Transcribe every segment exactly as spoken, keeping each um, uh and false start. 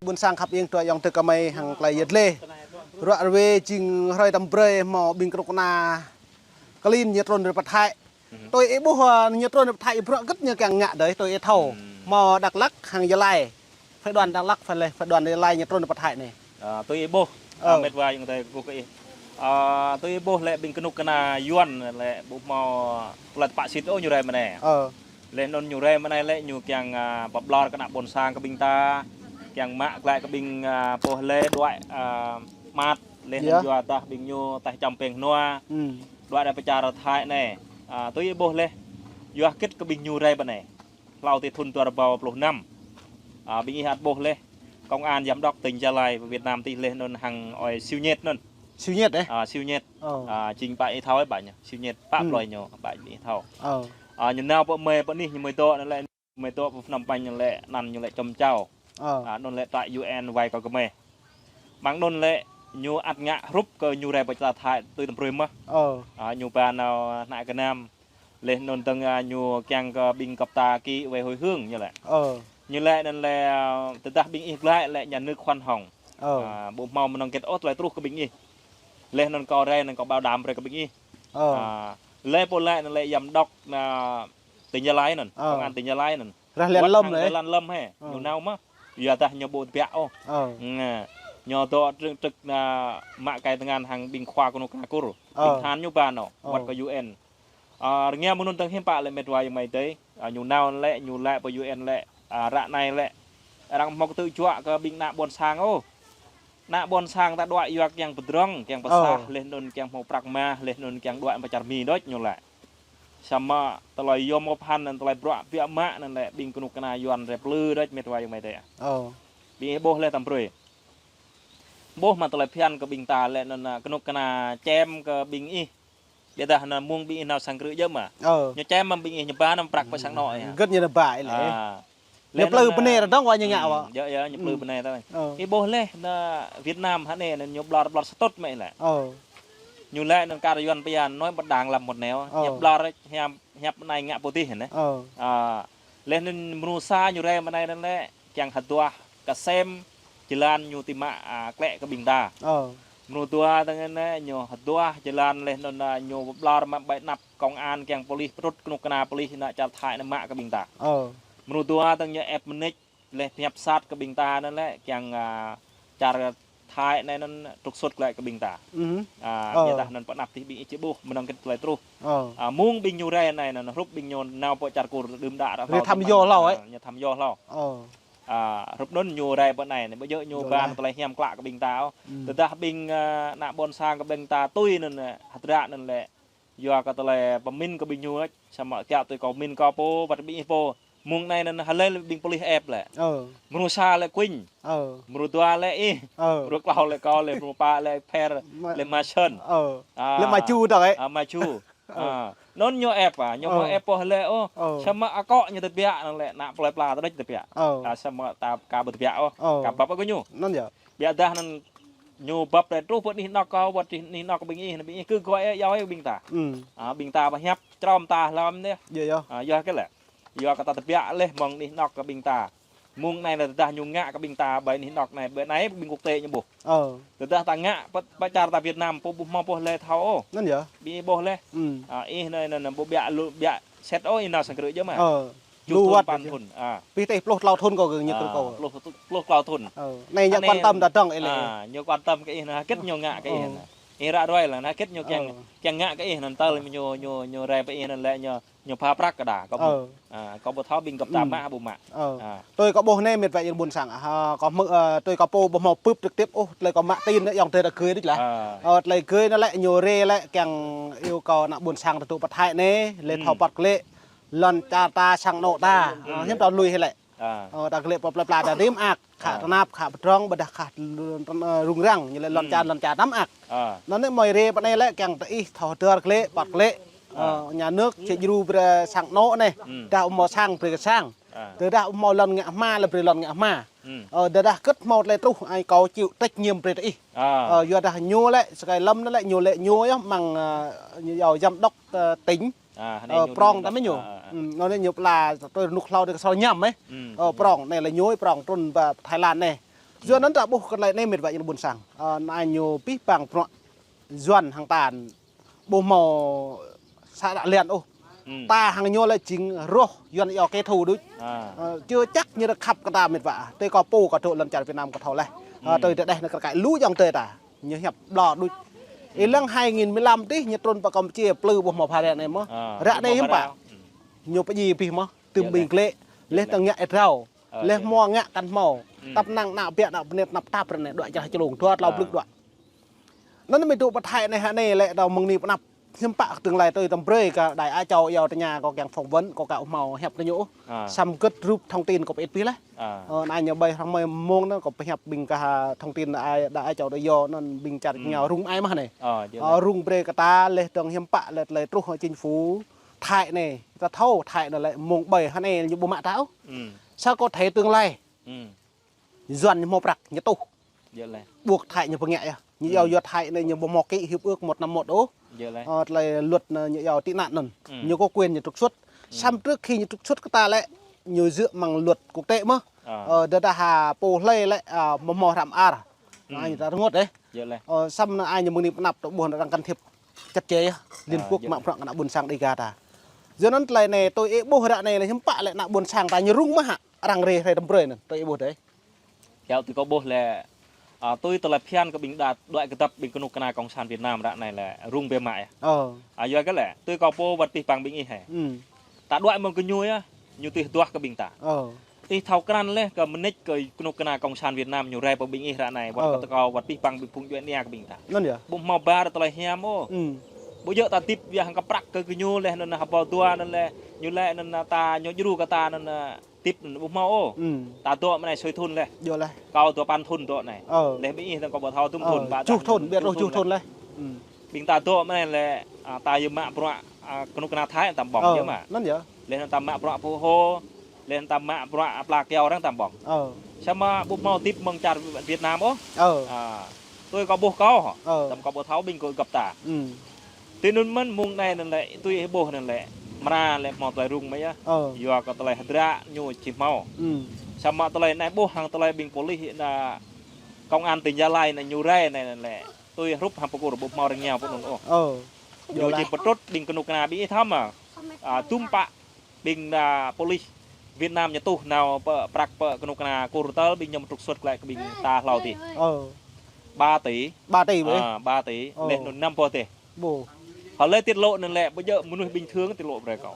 Ƀuôn sang khăp ing tui ayŏng adơi gơmơi hăng tơlơi yet lĕ. Ruă rơwe jing hrơi tơm brơi hmâo ƀing kơnuk kơna klin ñu trŭn rai pơ Thái. Tui ih ƀuh, ơ, ñu trŭn rai pơ Thái bruă hơget ñu kiăng ngă đơi tui ih thâo. Hmâo Dak Lak hăng Gia Lai. Phái đoàn Dak Lak, phái lĕ, phái đoàn Gia Lai ñu trŭn rai pơ Thái anai. Ơ, tui ih ƀuh, ơ, mĕt wa ayŏng adơi kơ ih. Ơ, tui ih ƀuh lĕ ƀing kơnuk kơna Yuan lĕ ƀu hmâo tơlơi tơpă sĭt ôh ñu rai mơ̆n anai. Ơ. Leh anŭn ñu rai mơ̆n anai lĕ ñu kiăng, a, pơblor kơ ană ƀôn sang kơ ƀing ta, kiăng mă glaĭ kơ ƀing, a, pô lĕ đuaĭ, a, mơmŏt, leh anŭn yua dah ƀing ñu taih čăm peng hnua, đuaĭ đa pơ čar Thái anai. A, tui ih ƀuh leh, yua hơget kơ ƀing ñu rai pơ anai. Hlâo tih thŭn dua rơbâo pluh năm. A, ƀing ih ăt ƀuh leh, công an giám đốc tỉnh Gia Lai Việt Nam tih leh anŭn hăng ơi Siu Nhêt anŭn. Siu Nhêt, ơ? A, Siu Nhêt. Ơ. A, jing pă ih thâo ih ƀă ñu. Siu Nhêt pă plơi ñu, ƀă ih thâo. Ơ. A, ñu nao pơ mơi pơ anih ñu mơi dŏ anŭn lĕ, mơi dŏ pơ Phnom Penh anŭn lĕ anăn ñu lĕ Čôm Čao. Ơ. A, anŭn lĕ trại U N wai kơ gơmơi. Mơ̆ng anŭn lĕ ñu ăt ngă hrup kơ ñu rai pơ čar Thái tui tơm brơi mơ̆n. Ơ. A, ñu ba nao hnă gơnam. Leh anŭn dơ̆ng, a, ñu kiăng kơ ƀing gơp ta kĭ wai hơi hương ñu lĕ. Ơ. Ñu lĕ anŭn lĕ, a, tơdah ƀing ih glaĭ lĕ nhà nước khoan hồng. Ơ. A, ƀu hmâo mơnơ̆ng hơget ôh tơlơi truh kơ ƀing ih. Leh anŭn kâo rai anŭn kâo bảo đảm brơi kơ ƀing ih. Ơ. A, lĕ pô lĕ anŭn lĕ giám đốc, a, tỉnh Gia Lai anŭn, ơ, công an tỉnh Gia Lai anŭn. Rah lăn lơ̆m lĕ. Lăn lơ̆m hĕ. Ơ. Ñu nao mơ̆n. Yua dah ñu ƀu tơbiă ôh. Ơ. Ñu dŏ trưng trực anŭn mă kai tơngan hăng ƀing khua kơnuk kơna Kur. Ơ. Ƀing than ñu ba nao. Ơ. Wăt kơ U N. A, rơngiă mơ̆ng anŭn dơ̆ng hiư̆m pă lĕ mĕt wa ayŏng amai adơi. A, ñu nao lĕ, ñu lĕ pơ U N lĕ, a, ră anai lĕ. Arăng hmâo kơtư̆ juă kơ ƀing ană ƀôn sang ôh. Ană ƀôn sang ta đuaĭ yua kiăng pơdrŏng, kiăng pơsah, leh anŭn kiăng hmâo prăk mah, leh anŭn kiăng đuaĭ pơ čar Mi đôč ñu lĕ. Samơ̆ tơlơi yôm ôp hăn anŭn tơlơi bruă biă mă anŭn lĕ ƀing kơnuk kơna Yuan rai plư đôč mĕt wa ayŏng amai adơi. Ơ. Ƀing ih ƀuh leh tơm brơi. Ƀuh mă tơlơi phiăn kơ ƀing ta lĕ anŭn, a, kơnuk kơna čem kơ ƀing ih. Biă dah anŭn mơ̆ng ƀing ih nao sang krư̆ jơ̆ mơ̆n. Ơ. Ñu čem mă ƀing ih ñu ba anŭn prăk pơ sang anŏ ih. Hơget ñu ba ih lĕ. A. Ñu plư bơnai rơdŏng wa ñu ngă wa. Yơh, yơh, ñu plư bơnai ta. Ơ. Ih ƀuh leh anŭn Việt Nam hă anai anŭn ñu blor, blor sơtŭt mă ih lĕ. Ơ. Ñu lĕ anŭn kar Yuan pia nói một đằng làm một nẻo. Ơ. Ñu blor hiam hiăp anai ngă pơtih anai. Ơ. A, leh anŭn mơnuih sa ñu rai mơ̆ng anai anŭn lĕ, kiăng hơduah kơsem jơlan ñu ti mă, a, klĕ kơ ƀing ta. Ơ. Mơnuih dua tơ̆ng anai ñu hơduah jơlan leh anŭn, a, ñu blor mă ƀơi anăp công an kiăng pôlis pơtrŭt kơnuk kơna pôlis ană čar Thái anai mă kơ ƀing ta. Ơ. Mơnuih dua tơ̆ng ñu ĕp mơneč leh pơhiăp sat kơ ƀing ta anŭn lĕ kiăng, a, čar Thái anai anŭn trục xuất glaĭ kơ ƀing ta. A, ơ, biă dah anŭn pơ anăp tih ƀing ih či ƀuh mơnơ̆ng hơget tơlơi truh. Ơ. A, mơ̆ng ƀing ñu rai anai anŭn hrup ƀing ñu nao pơ čar Kur đưm đă ră hlâo. Rai thăm yŏ hlâo, ơ. Ñu thăm yŏ hlâo. Ơ. A, hrup anŭn ñu rai pơ anai anai, ƀu djơ̆ ñu ba tơlơi hiam klă kơ ƀing ta ôh. Tơdah ƀing, a, ană ƀôn sang kơ ƀing ta tui anŭn, a, hơdră anŭn lĕ. Yua kơ tơlơi pơmĭn kơ ƀing ñu lĕ, samơ̆ kiăo tui kâo mĭn kâo pô, wăt ƀing ih pô. Mơ̆ng anai anŭn hlơi lĕ ƀing pôlis ĕp lĕ. Ơ. Mơnuih sa lĕ Kuing. Ơ. Mơnuih dua lĕ ih. Ơ. Mơnuih klâo lĕ kâo lĕ, mơnuih pă lĕ Pher, lĕ Ma Sơn. Ơ. A. Lĕ Ma Chu tŏ ĕ. A, Ma Chu. Ơ. A. Anŭn ñu ĕp a, ñu mơ̆ ĕp pô lĕ ôh. Ơ. Samơ̆ akŏ ñu tơbiă anŭn lĕ, ană plơi pla ta đôč tơbiă. Ơ. A, samơ̆ ta ka ƀu tơbiă ôh. Ơ. Ka bưp kơ ñu. Anŭn yơh. Biă dah anŭn ñu bưp rai truh pơ anih anŏ kâo, wăt anih anŏ ƀing ih, ƀing ih kơ gơ̆ ơi yua ƀing ta. A, ƀing ta pơhiăp črom ta hlăm anai. Yơh, yơh. A, yua kơ lĕ. Yua kơ ta tơbiă leh mơ̆ng anih anŏ kơ ƀing ta. Mơ̆ng anai lĕ tơdah ñu ngă kơ ƀing ta ƀơi anih anŏ anai, ƀơi anai ƀing quốc tế ñu ƀuh. Ơ. Tơdah ta ngă pơ, pơ čar ta Việt Nam, pô ƀu hmâo pô lĕ thâo ôh. Anŭn yơh. Ƀing ih ƀuh leh. A, ih anai anŭn ƀu biă lu, biă set ôh ih nao sang krư̆ jơ̆ mơ̆n. Ơ. Čuh lu thŭn wăt păn thŭn. A. Pih tih pluh klâo thŭn kâo gơ̆ng ñu krư̆ kâo. Pluh, pluh klâo thŭn. Ơ. Anai ñu quan tâm ta dơ̆ng ih lĕ. A, ñu quan tâm kơ ih anŭn, hơget ñu ngă kơ ih anŭn. Ih ră ruai lĕ, hơget ñu kiăng, kiăng ngă kơ ih anŭn tơl ñu, ñu, ñu rai pơ ih anŭn lĕ ñu, ñu pha prăk kơ đa, kâo ƀu. A, kâo ƀu thâo ƀing gơ̆p ta mă ƀu mă. Ơ. A. Tui kâo ƀuh anai mĕt wa ih ƀuôn sang. A, kâo hmư̆, ơ, tui kâo pô ƀu hmâo bưp trực tiếp ôh, tơlơi kâo mă tin anŭn ayŏng adơi ta gơi đôč lah. A. Ơ, tơlơi gơi anŭn lĕ ñu rai lĕ kiăng iâu kâo ană ƀuôn sang ta dŏ pơ Thái anai, lĕ thâo păt klĕ. Lŏn čar ta sang anŏ ta. Ơ, hiư̆m ta lui hĭ lĕ. A. Ơ, ta klĕ pơ plơi pla ta rĭm ak, khă tơnap, khă pơdrŏng, ƀôdah khă, ơ, rŭng răng, ñu lĕ lŏn čar, lŏn čar tăm ak. A. Anŭn anai mơi rai pơ anai lĕ kiăng tơ ih thâo hơdơr klĕ, păt klĕ. Ơ, nhà nước či djru brơi sang anŏ anai. Dah hmâo sang brơi kơ sang. Tơdah hmâo lŏn ngă hma lĕ brơi lŏn ngă hma. Ơ, tơdah hơget hmâo tơlơi truh, ai kâo chịu trách nhiệm brơi tơ ih. Ơ, yua dah ñu lĕ, sơkai lăm anŭn lĕ, ñu lĕ ñu yơh mơ̆ng, ơ, ñu yua giám đốc, ơ, tỉnh. A, anai ñu prŏng ta mơ̆ ñu. A, a, a. Anŭn anai ñu pla tui rơnŭk hlâo tui kơ sô ñăm ĕ. Ơ, prŏng anai lĕ ñu prŏng trŭn pơ Thái Lan anai. Yua anŭn ta ƀuh kơ tơlơi anai met wa yang ƀôn sang. Ơ, anai ñu pih pang prăk Yuan hăng ta ƀu hmâo sa đak lian ôh. Hmm. Ta hăng ñu lĕ jing rŏh Yuan yua kơ thâo đôč. À. Ơ, chưa chắc ñu rơkăp kơ ta met wa. Tui kâo pô kâo dŏ lŏn čar Việt Nam kâo thâo laih. Ơ, hmm, tui tơdeh anai kơ kai lu yŏng tơi ta. Ñu hiăp ƀlŏr đôč. Hmm. Ih lăng hai nghìn mười lăm tih ñu trŭn pơ Campuchia plư ƀuh hmâo phara anai mơ̆. À, ră anai hiư̆m pă. Hmm. Ñu pơjing pih mơ̆. Tơm ƀing klĕ. Laih tơ̆ng ngă ĕt rao. Ơ, laih mơ̆ ngă kăn hmâo. Hmm. Tăp năng nă biă nă bơnet năp tap ră anai đuaĭ čah člông dua tlâo blư̆ đuaĭ. Anŭn mơ̆ tŭ pơthai anai hă anai lĕ đao mơ̆ng anai pơnăp. Hiư̆m pă kơ tương lai tui tơm brơi kơ đài Á Châu yua tơña kâo kiăng phỏng vấn kâo ka ƀu hmâo hiăp kơ ñu. À. Samơ̆ gĭt rup thông tin kâo pơit pih laih. À. Ơ, anai ñu ƀai hrŏm mơ̆ng anŭn kâo pơhiăp ƀing kơ thông tin đài Á Châu đài yua anŭn ƀing čar ñu rŭng ai mơ̆ anai. Ơ, ơ, rŭng brơi kơ ta laih tơ̆ng hiư̆m pă lĕ tơlơi truh chính phủ Thái anai. Ta thâo Thái anai lĕ mơ̆ng ƀai hă anai ñu ƀu mă ta ôh. Sa kâo thâo tương lai. Yuan ñu hmâo prăk ñu tuh. Ƀuh Thái ñu pơngă yơh. Ñu yua Thái anai ñu ƀu hmâo ký hiệp ước một năm một ôh. Ơ, tơlơi luật anai ñu yua tị nạn anŭn. Ñu có quyền ñu trục xuất. Samơ̆ trước khi ñu trục xuất kơ ta lĕ ñu dựa mơ̆ng luật quốc tế mơ̆. Ơ, tơdah ha pô hlơi lĕ, ơ, ƀu hmâo hrăm ar. Anai ñu ta rơngot dêh. Ơ, samơ̆ anai ñu mơ̆ng anai pơnăp tơ ƀuh anai arăng can thiệp chặt chẽ yơh. Liên Quốc mă prăk kơ ană ƀôn sang Đêga ta. Yua anŭn tơlơi anai tui ih ƀuh ră anai lĕ hiư̆m pă lĕ ană ƀôn sang ta ñu rŭng mơ̆ hă. Arăng rê hrơi tơm brơi anŭn tui ih ƀuh dêh. Kiăo tui kâo ƀuh lĕ, à, tui tơlơi phiăn kơ ƀing đa đuaĭ kơdăp ƀing kơnuk kơna Cộng sản Việt Nam ră anai lĕ rŭng biă mă yơh. Ơ. À, yua kơ lĕ, tui kâo pô wơ̆t pih pang ƀing ih hă. Ta đuaĭ mơ̆ng kơ ñu yơh, ñu tui hơduah kơ ƀing ta. Ơ. Ih thâo krăn laih kơ mơneč kơ kơnuk kơna Cộng sản Việt Nam ñu rai pơ ƀing ih ră anai, wơ̆t kơ tơkâo wơ̆t pih pang ƀing phung djuai ania kơ ƀing ta. Anŭn yơh. Ƀu hmâo ƀar tơlơi hiam ôh. Ƀu djơ̆ ta tip wia hăng kơ prăk kơ ñu laih anŭn hơbâo dua anŭn laih, ñu laih anŭn ta ñu djru kơ ta anŭn, ơ, tip anŭn ƀu hmâo ôh. Ta dŏ mơ̆ng anai sui thun laih. Djơ̆ laih. Kâo dua păn thun dŏ anai. Ơ. Laih ƀing ih tơ̆ng kâo ƀu thâo tŭm thun, ba tơjuh thun, ƀiă tơjuh thun laih. Ƀing ta dŏ mơ̆ng anai lĕ, à, ta yơh mă bruă, à, kơnuk kơna Thái ta ƀơ̆ng yơh mă. Anŭn yơh. Laih anŭn ta mă bruă pơhô, laih anŭn ta mă bruă pla kyâo arăng ta ƀơ̆ng. Samơ̆ ƀu hmâo tip mơ̆ng čar Việt Nam ôh. À, tui kâo ƀuh kâo. Tơm kâo ƀu thâo ƀing kơ găp ta. Tui anŭn mơ̆n mơ̆ng anai anŭn lĕ, tui ih ƀuh anŭn lĕ, mra lĕ hmâo tơlơi rŭng mơ̆ yơh. Yua kơ tơlơi hơdră ñu či hmâo. Samơ̆ tơlơi anai ƀuh hăng tơlơi ƀing polis anŭn, công an tỉnh Gia Lai anŭn ñu rai anŭn lĕ. Tui hrup hăng pơkur ƀu hmâo rơngiao pơ anŭn ôh. Ñu či pơtrut ƀing kơnuk kơna ƀing ih thâo mơ̆. À, tŭm pă ƀing, à, polis Việt Nam ñu tuh nao pơ prăk pơ kơnuk kơna Kur tơl ƀing ñu trục xuất glaĭ kơ ƀing ta hlâo tih. Ba tỷ. Ba tỷ ƀơi. À, ba tỷ. Laih anŭn năm pơ tih. Hlơi tiết lộ anŭn lĕ, ƀu djơ̆ mơnuih bình thường tiết lộ brơi kâo.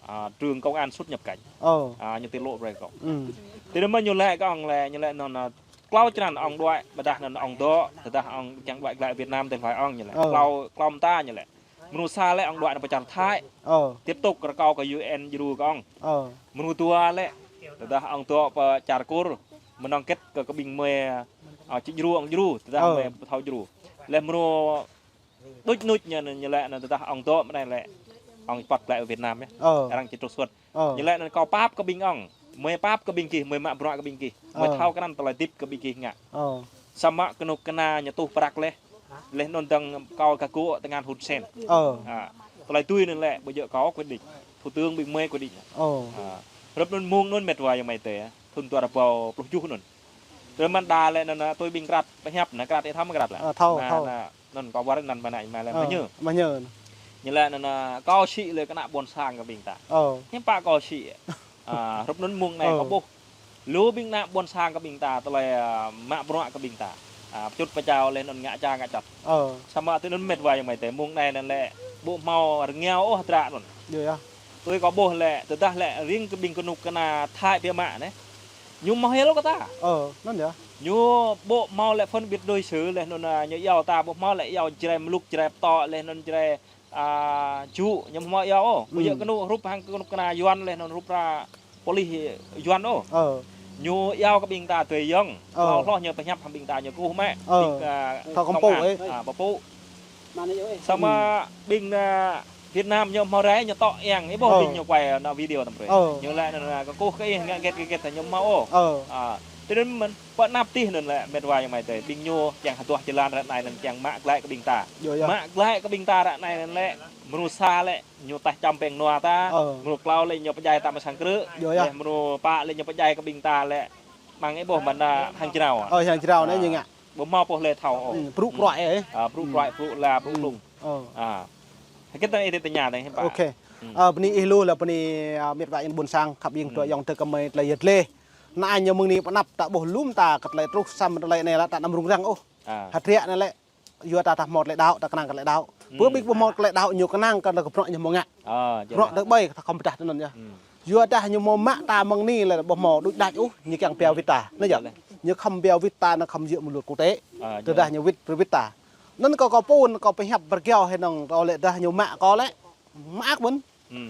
À, trưởng công an xuất nhập cảnh. À, ñu tiết lộ brơi kâo. Tui anŭn mơ̆ ñu laĭ kơ ong lĕ, ñu laĭ anŭn, à, klâo črăn ong đuaĭ, ƀôdah anŭn ong dŏ, tơdah ong kiăng đuaĭ glaĭ Việt Nam tơl hlơi ong ñu laĭ. Klâo, klâo mơta ñu laĭ. Mơnuih sa lĕ ong đuaĭ nao pơ čar Thái. Tiếp tục rơkâo kơ U N djru kơ ong. Mơnuih dua lĕ, tơdah ong dŏ pơ čar Kur, mơnơ̆ng kĕt kơ, kơ ƀing mơi, à, či djru ong djru, tơdah mơi ƀu thâo djru. Laih mơnuih đôč đôč ñu, ñu laĭ anŭn tơdah ong dŏ mơ̆ng anai lĕ ong păt glaĭ Việt Nam yơh. Arăng či trục xuất. Ñu laĭ anŭn kâo pap kơ ƀing ong. Mơi pap kơ ƀing gih, mơi mă bruă kơ ƀing gih. Mơi thâo krăn tơlơi hơdip kơ ƀing gih ngă. Samơ̆ kơnuk kơna ñu tuh prăk laih. Laih anŭn dơ̆ng kâo kơ gŭ tơngan Hun Sen. À, tơlơi tui anŭn lĕ, ƀu djơ̆ kâo quyết định. Thủ tướng ƀing mơi quyết định. À, hrup anŭn mơ̆ng anŭn met wa ayŏng amai adơi. Thun dua rơbâo pluh tơjuh anŭn. Tơl mơ̆n đa lĕ anŭn, à, tui ƀing Krat pơhiăp anŭn, Krat ih thâo mơ̆ Krat lĕ. À, thâo, thâo. Anŭn kâo wơr anŭn mơ̆ng anai mơ̆ lĕ mơñu. Mơñu. Ñu laĭ anŭn, à, kâo sĭ lĕ kơ ană ƀôn sang kơ ƀing ta. Hiư̆m pă kâo sĭ. À, hrup anŭn mơ̆ng anai kâo ƀuh. Lu ƀing ană ƀôn sang kơ ƀing ta tơlơi, à, mă bruă kơ ƀing ta. À, pơčut pơčao laih anŭn ngă ča ngă čăt. Samơ̆ tui anŭn met wa ayŏng amai adơi mơ̆ng anai anŭn lĕ ƀu hmâo rơngiao ôh hơdră anŭn. Tui kâo ƀuh lĕ, tơdah lĕ ring kơ ƀing kơnuk kơna Thái biă mă anai. Ñu hmâo hil kơ ta. Ñu ƀu hmâo lĕ phân biệt đối xử laih anŭn, à, ñu iâu ta ƀu hmâo lĕ iâu Jrai mluk, Jrai pơtô laih anŭn Jrai, à, ču, ñu ƀu hmâo iâu ôh. Ƀu djơ̆ kơnuk hrup hăng kơnuk kơna Yuan laih anŭn hrup ra polis Yuan ôh. Ñu iâu kơ ƀing ta tui yŏng. Hloh hloh ñu pơhiăp hăng ƀing ta ñu kơkuh mă. Ƀing, à, công an, à, pơpŭ. Samơ̆ ƀing, à, Việt Nam ñu hmâo rai ñu tŏ yang, ih ƀuh ƀing ñu quay anŭn video tơm brơi. Ñu laĭ anŭn, à, kơkuh kơ ih ngă hơget hơget ñu hmâo ôh. À, tui anŭn mơ̆n pơ anăp tih anŭn lĕ met wa ayŏng amai adơi. Ƀing ñu kiăng hơduah jơlan ră anai anŭn kiăng mă glaĭ kơ ƀing ta. Mă glaĭ kơ ƀing ta ră anai anŭn lĕ, mơnuih sa lĕ ñu taih čăm pĕng nua ta, mơnuih klâo lĕ ñu pơdjai ta mơ̆ng sang krư̆, laih mơnuih pă lĕ ñu pơdjai kơ ƀing ta lĕ Mơ̆ng ih ƀuh mơ̆n đa hăng jrao. Ơ, hăng jrao anai ñu ngă. Ƀu hmâo pô hlơi thâo ôh. Ƀrŭ pruai ơi. Ƀrŭ pruai, ƀrŭ la, ƀrŭ lung. Ơ. Hơget tơlơi ih tơña tơ hiư̆m pă? Ok. Ơ, bơni ih lu lĕ bơni, ơ, mĕt wa yang ƀôn sang khăp ƀing tơ ayŏng adơi kơmơi tơlơi yơh lĕ. Anai ñu mơ̆ng anai pơanăp ta ƀuh lŏm ta kơ tơlơi truh samơ̆ tơlơi anai lĕ ta anăm rŭng răng ôh. Hơdră anai lĕ yua ta ta hmâo tơlơi đaŏ, ta kơnang kơ tơlơi đaŏ. Pơ ƀing ƀu hmâo tơlơi đaŏ ñu kơnang kơ bruă ñu hmâo ngă. Bruă tơƀai ta khŏm pơdah tui anŭn yơh. Yua dah ñu hmâo mă ta mơ̆ng anai lĕ ƀu hmâo đôč đač ôh, ñu kiăng pơhiăp wĭt ta. Anai yơh. Ñu khŏm pơhiăp wĭt ta, ñu khŏm djơ̆ mơ̆ng lu quốc tế. Tơdah ñu wĭt, wĭt ta. Anŭn kâo, kâo pô, kâo pơhiăp pơrơgao hĭ anŭn, kâo lĕ dah ñu mă kâo lĕ. Mă ăt mơ̆n.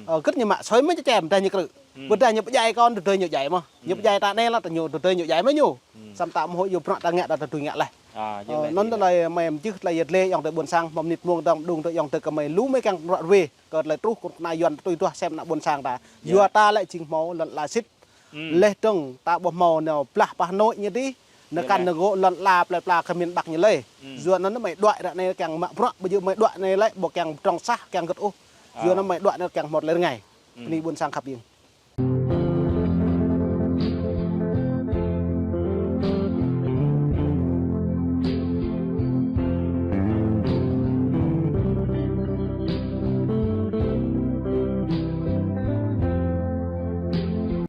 Ơ, hơget ñu mă sui mơ̆n čem dah ñu krư̆. Ƀôdah ñu pơdjai kâo, tơdơi ñu djai mơ̆n. Ñu pơdjai ta anai lĕ, ta ñu tơdơi ñu djai mơ̆n ñu. Samơ̆ ta mơ̆ hơ̆ yua bruă ta ngă ta tơdơi ngă laih. Ơ, anŭn tơlơi mơ̆ng jih tơlơi yơh lĕ ayŏng adơi ƀôn sang, mơ̆ng mơnit mông dơ̆ng mơ̆ng đŭng tơ ayŏng adơi kơmơi lu mơi kiăng ră ruai kơ tơlơi truh kơ anai yuan tui duah sem ană ƀôn sang ta. Yua ta lĕ jing hmâo lŏn ala sĭt. Laih dơ̆ng ta ƀu hmâo nao blah pơ Hà Nội ñu dih. Nao kăn nao gŏ lŏn ala plơi pla kơ miền Bắc ñu lĕ. Yua anŭn mơi đuaĭ ră anai kiăng mă bruă, ƀu djơ̆ mơi đuaĭ anai lĕ ƀu kiăng pơdrŏng sah, kiăng hơget ôh. Yua anŭn mơi đuaĭ anai kiăng hmâo tơlơi rơngai. Bơni ƀôn sang khăp ƀing.